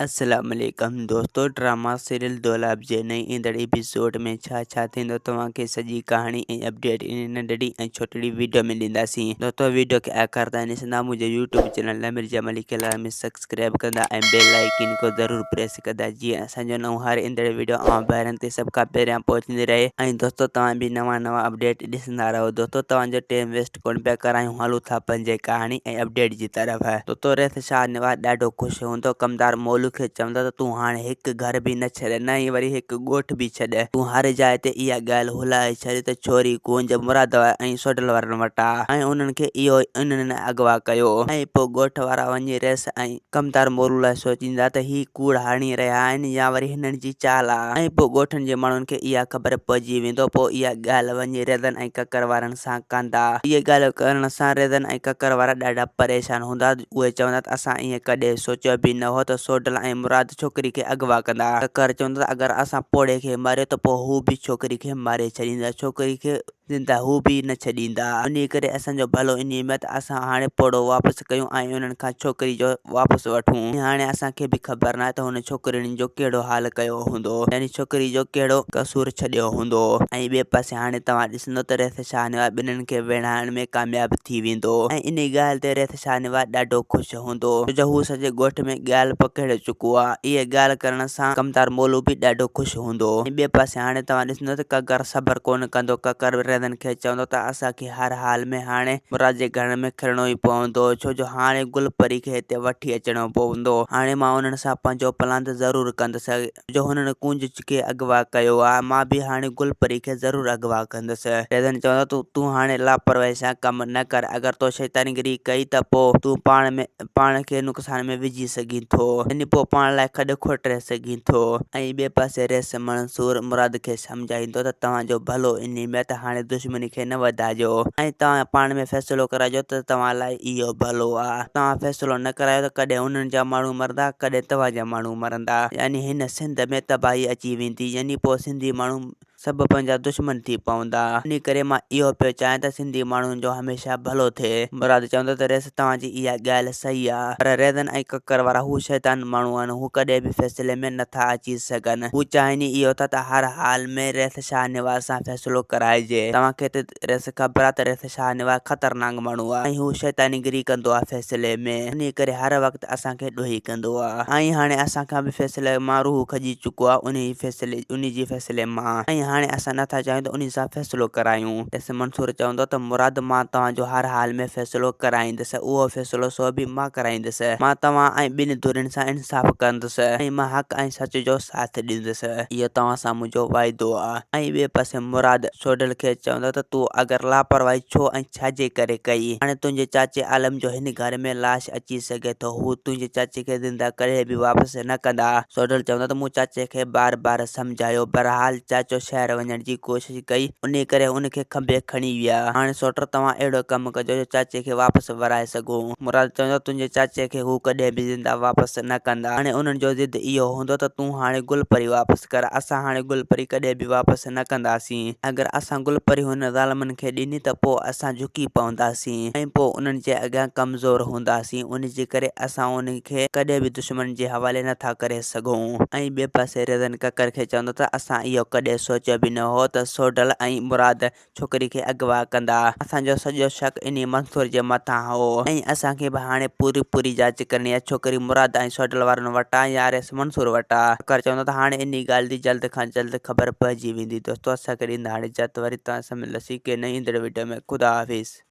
السلام عليڪم دوستو ڊراما سيريل دولاب جي نئين ايندڙ ايپيسوڊ ۾ ڇا ڇا ٿيندو توهان کي سڄي ڪهاڻي ۽ اپڊيٽ ان ننڍڙي ۽ ڇوٽڙي ويڊيو ۾ ڏينداسين دوستو ويڊيو کي آخر تائين ڏسندا منهنجو يوٽيوب چينل نمر جمالي کي لازمي سبسڪرائب ڪندا ۽ بيل آئيڪن کي ضرور پريس ڪندا جيئن اسان جو نئون هر ايندڙ ويڊيو اوهان ڀائرن تي سڀ کان پهريان پهچندي رهي ۽ دوستو توهان به نوان نوان اپڊيٽ ڏسندا رهو دوستو توهان جو ٽيم ويسٽ ڪونه پيا ڪرايون هلون ٿا پنهنجي ڪهاڻي ۽ اپڊيٽ جي طرف. طوطو ريس شاهه نواز ڏاڍو خوش هوندو ڪمدار مولو کي چوندو ته تون هاڻي هڪ گهر به نه ڇڏ نه ئي وري هڪ ڳوٺ به ڇڏ تون هر جاء تي اها ڳالهه هلائي ڇڏ ته ڇوري ڪونج مراد ۽ سوڍل وارن وٽ آ ۽ انهن کي اهو ئي انهن اغوا ڪيو ۽ پوء ڳوٺ وارا وڃي ريس ۽ ڪمدار مورو لاء سوچيندا ته هي ڪوڙ هڻي رهيا آهن يا وري هنن جي چال آ ۽ پوء ڳوٺن جي ماڻهن کي اها خبر پئجي ويندو پوء اها ڳالهه وڃي ريزن ۽ ڪڪر وارن سان ڪندا. اهي ڳالهه ڪرڻ سان ريزن ۽ ڪڪر وارا ڏاڍا پريشان هوندا اهي چوندا ته اسان ائين ڪڏهن سوچيو به نه هو ته سوڍل ۽ مراد ڇوڪري کي اغوا ڪندا. ڪڪر چوندو ته اگر اسان پوڙهي کي ماريو ته پوء هو به ڇوڪري کي ماري ڇڏيندا ڇوڪري کي زنده هو به نه ڇڏيندا. انهيء ڪري اسان جو ڀلو انهيء ۾ ته اسان هاڻي پوڙهو واپس ڪيون ۽ انهن کان ڇوڪري جو واپس وٺون. ۽ هاڻي اسان کي به خبر ناهي ته هن ڇوڪرين جو ڪهڙو حال ڪيو هوندو، يعني ڇوڪري جو ڪهڙو قصور ڇڏيو هوندو. ۽ ٻئي پاسي هاڻي توهان ڏسندو ته ريس شاهنواز ٻنهين کي ويڙهائڻ ۾ ڪامياب ٿي ويندو ۽ انهيء ڳالهه تي ريس شاهنواز ڏاڍو خوش هوندو، ڇو جو هو سڄي ڳوٺ ۾ ڳالهه پکيڙي چڪو آ. اها ڳالهه ڪرڻ سان ڪمدار مولو به ڏاڍو خوش هوندو. ۽ ٻئي پاسي هاڻي توهان ڏسندو ته ڪڪر صبر ڪونه ڪندو. ڪڪر ريزن کي چوندو ته اسان کي هر حال ۾ هاڻي مراد جي گهر ۾ کلڻو ئي پوندو، ڇو جو هاڻي گل پري کي هتي وٺي اچڻو پوندو. هاڻي مان انهن سان پنهنجو پلاند ضرور ڪندس. جو هنن ڪونج کي اغوا ڪيو آ، مان به هاڻي گل پري کي ضرور اغوا ڪندس. ريزن چوندو ته تون هاڻي لاپرواهي سان ڪم نه ڪر، اگر تو شيطانگري ڪئي ته پوء تون پاڻ ۾ پاڻ کي نقصان ۾ وجهي سگهين ٿو، يعني پوء پاڻ لاء کڏ کوٽي سگهين ٿو. ۽ ٻئي پاسي ريس منصور مراد کي سمجهائيندو ته توهان جو ڀلو انهي ۾ ته هاڻي دشمني کي نه وڌائجو ۽ توهان پاڻ ۾ فيصلو ڪرائجو ته توهان لاء اهو ڀلو آ. توهان فيصلو نه ڪرايو ته ڪڏهن انهن جا ماڻهو مرندا ڪڏهن توهان جا ماڻهو مرندا يعني هن سنڌ ۾ تباهي اچي ويندي يعني پوء سنڌي ماڻهو سڀ پنهنجا دشمن ٿي پوندا. انهي ڪري مان اهو پيو چاهيان ته سنڌي ماڻهن جو هميشه ڀلو ٿئي. مراد چوندو ته ريس توهان جي اها ڳالهه صحيح آ پر ريزن ۽ ڪڪر وارا هو شيطان ماڻهو آهن هو ڪڏهن به فيصلي ۾ نٿا اچي سگهن. هو چاهين ئي اهو ٿا ته هر حال ۾ ريس شاهنواز سان فيصلو ڪرائجي. توهان کي ته ريس خبر آ ته ريس شاهنواز خطرناڪ ماڻهو آ ۽ هو شيطاني گري ڪندو آ فيصلي ۾، انهي ڪري هر وقت اسان کي ڏوهي ڪندو آ ۽ هاڻي اسان کان به فيصلي مان روح کڄي چڪو آ انهي فيصلي انهي جي فيصلي مان ۽ هاڻي اسان نٿا چاهيون ته انهي سان فيصلو ڪرايون. ريس منصور چوندو ته مراد مان توهان جو هر حال ۾ فيصلو ڪرائيندس اهو فيصلو سو به مان ڪرائيندس مان توهان ۽ ٻن ڌرين سان انصاف ڪندس ۽ مان حق ۽ سچ جو ساٿ ڏيندس اهو توهان سان منهنجو واعدو آ. ۽ ٻئي پاسي مراد سوڍل کي چوندو ته تو اگر لاپرواهي ڇو ۽ ڇا جي ڪري ڪئي؟ هاڻي تنهنجي چاچي عالم جو هن گهر ۾ لاش اچي سگهي ٿو، هو تنهنجي چاچي کي زنده ڪڏهن به واپس نه ڪندا. سوڍل چوندو ته مون چاچي کي بار بار سمجهايو، بهرحال چاچو شهر وڃڻ جي ڪوشش ڪئي، انهي ڪري ان کي کنڀي کڻي ويا. هاڻي سوٽ توهان اهڙو ڪم ڪجو جو چاچي کي واپس ورائي سگهون. مراد چوندو ته تنهنجي چاچي کي هو ڪڏهن به زنده واپس نه ڪندا. هاڻي انهن جو ضد اهو هوندو ته تون هاڻي گل پري واپس ڪر، اسان هاڻي گل پري ڪڏهن به واپس نه ڪنداسين. اگر اسان گل پري هنن ظالمن کي ڏني ته پوء اسان جهڪي پونداسين ۽ پوء انهن جي اڳيان ڪمزور هونداسين، ان جي ڪري اسان انهن کي ڪڏهن به دشمنن جي حوالي نه ٿا ڪري سگهون. ۽ ٻئي پاسي ريزن ڪڪر کي چوندو ته اسان اهو ڪڏهن سوچيو به نه هو ته سوڍل ۽ مراد ڇوڪري کي اغوا ڪندا. اسان جو سڄو شڪ انهي منصور جي مٿان هو ۽ اسان کي به هاڻي پوري پوري جاچ ڪرڻي آهي ڇوڪري مراد ۽ سوڍل وارن وٽ آ يا ريس منصور وٽ آ. ڪر چوندو ته هاڻي انهي ڳالهه جي جلد کان جلد خبر پئجي ويندي. دوستو اسان کي ڏيندا هاڻي اجازت وري توهان سان ملنداسين ڪنهن نئين ايندڙ وڊيو ۾ خدا حافظ.